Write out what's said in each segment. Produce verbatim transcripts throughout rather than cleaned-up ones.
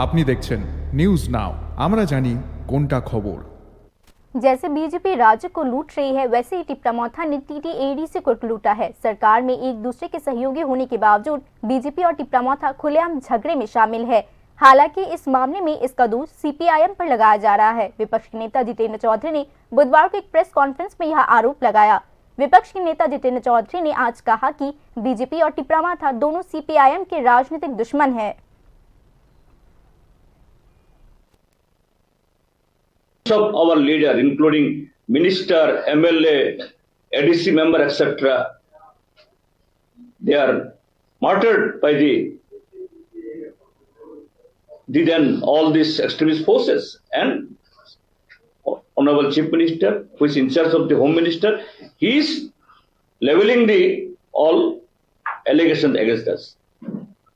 আপনি দেখছেন news now. আমরা জানি কোনটা খবর। जैसे बीजेपी राज्य को लूट रही है, वैसे ही टिपरा मोथा ने टीटीएडीसी को लूटा है। सरकार में एक दूसरे के सहयोगी होने के बावजूद बीजेपी और टिपरा मोथा खुलेआम झगड़े में शामिल है। हालांकि इस मामले में इसका दोष सीपीआईएम पर लगाया जा रहा है। विपक्ष के नेता जितेंद्र चौधरी ने बुधवार को एक प्रेस कॉन्फ्रेंस में यह आरोप लगाया। विपक्ष के नेता जितेंद्र चौधरी ने आज कहा कि बीजेपी और टिपरा मोथा दोनों सीपीआईएम के राजनीतिक दुश्मन हैं। Of our leader, including minister, M L A, A D C member, et cetera, they are martyred by the, the then all these extremist forces. And Honorable Chief Minister, who is in charge of the Home Minister, he is leveling the all allegations against us.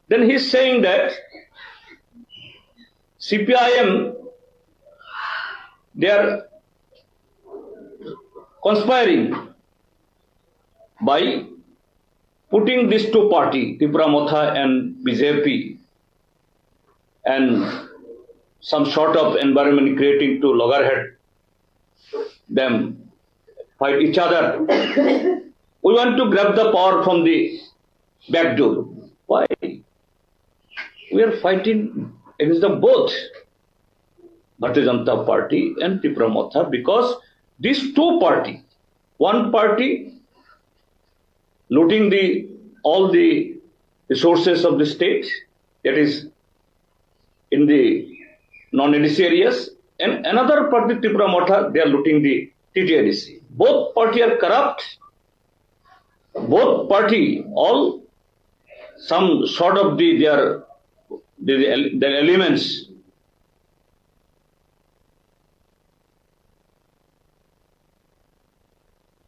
Then he is saying that C P I M, they are conspiring by putting these two party, Tipra Motha and B J P, and some sort of environment creating to loggerhead them, fight each other. We want to grab the power from the back door. Why? We are fighting against the both Bharatiya Janata Party and Tipra Motha because these two party, one party looting the all the resources of the state, that is in the non-A D C areas, and another party, Tipra Motha, they are looting the T T A D C. Both party are corrupt. Both party, all some sort of the their the, the, their elements